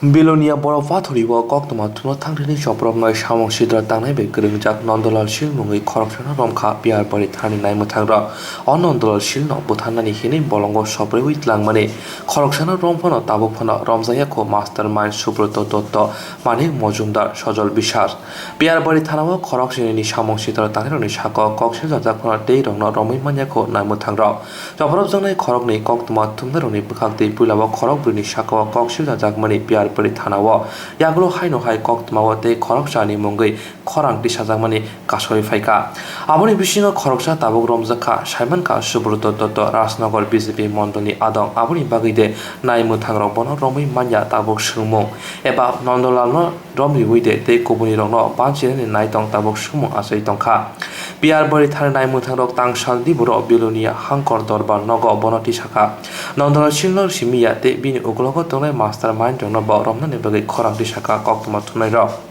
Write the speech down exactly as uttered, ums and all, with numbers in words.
Belonia borok pathorio koktwma thumna thangrini chopropnai samung sitra tangnai bai kwrwngjak Nondolal Sil mungwi khoroksano romkha Piyarbari thanani naimwthangrok. O Nondolal Silno butharnani hinwi bolongo sopreui tlangmani khoroksano romphano tabuk phano romjakya kho mastermind Subroto Dotto, Manik Mojumdar, Sojol Biswas. Piyarbari thanao khorok sinini samung sitra tangnairokni sakao kok siljajak phano tei rokno romwi manya kho naimwthangrok. Chopropjaknai khoroknwi koktwma thumnairokni bwkhaktwi puilao khorok bwrwini sakao kok siljajakmani Piyarbari thanao yagulo haino hai koktwmao tei khoroksani mungwi khorang tisajakmani kasaui phaikha. Aboni bisingo khoroksa tabuk romjakha, saimankha Subroto Dotto, Rajnagar B J P mondolni adong, aboni bagwi de naimwthangrok bono romwi manya tabuk swngmung, eba Nondolalno romriui de tei kubunirokno banchinani naitong tabuk swngmung achai tongkha. Piyarbari thani naimwthangrok tangsal diboro Belonia Hangkor Dorbar nogo bono tisakha. Nondolal Silno simiya tei bini uklogo tongnai mastermindrokno bo romnani bagwi khorang tisakha koktwma thumnairok.